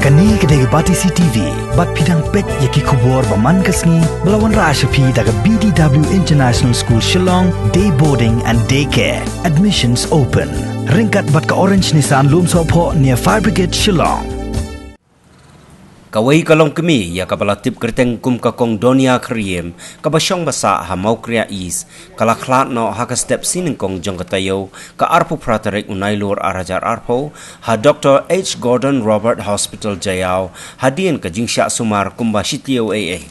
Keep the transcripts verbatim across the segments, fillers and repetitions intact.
Kane ka dei ka Batesi T V, bad phi dang peit ïa ki khubor ba man ka sngi, ba la wanrah sha phi da ka B D W International School Shillong, Day Boarding and Day Care. Admissions open. Ryngkat bad ka Orange Nissan Lumsohphoh near Fire Brigade Shillong. Kawei ka longkmie ïa kaba la tip kyrteng kum ka Kong Donia Kyriem, kaba shong ba sah ha Mawkriah East, ka la khlad noh ha ka step sngi nyngkong jong ka taïew, ka arphew phra tarik u Nailur ar hajar arphew, ha Doctor H Gordon Roberts Hospital Jaïaw, hadien ka jingshah sumar kumba shi taïew eiei.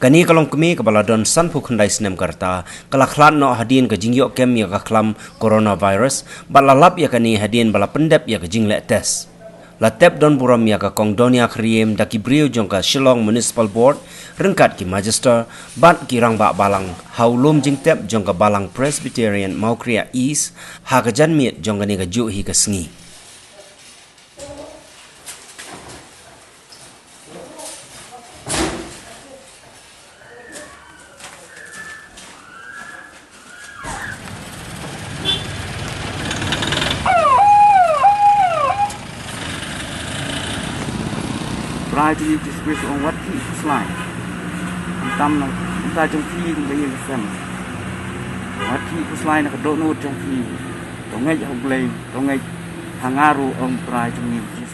Kane ka longkmie kaba la don sanphew khyndai snem ka rta, ka la khlad noh hadien ka jingïoh kem ïa ka khlam coronavirus, bad la lap ïa kane hadien ba la pyndep ïa ka jingleh test. La tep don burom ïa ka Kong Donia Kyriem da ki briew jong ka Shillong Municipal Board, ryngkat ki magister, bad ki rangbah balang, ha u lum jingtep jong ka Balang Presbyterian Mawkriah East, ha ka janmiet jong kane kajuh hi ka sngi. Trai jong ngi Jisu Khrist u ong wat khih khuslai. Khamtam na bynta jong phi kumba ïing ka sem. Wat khih khuslai na ka dohnud jong phi. To ngeit ha U Blei, to ngeit ha nga ruh, ong Trai jong ngi.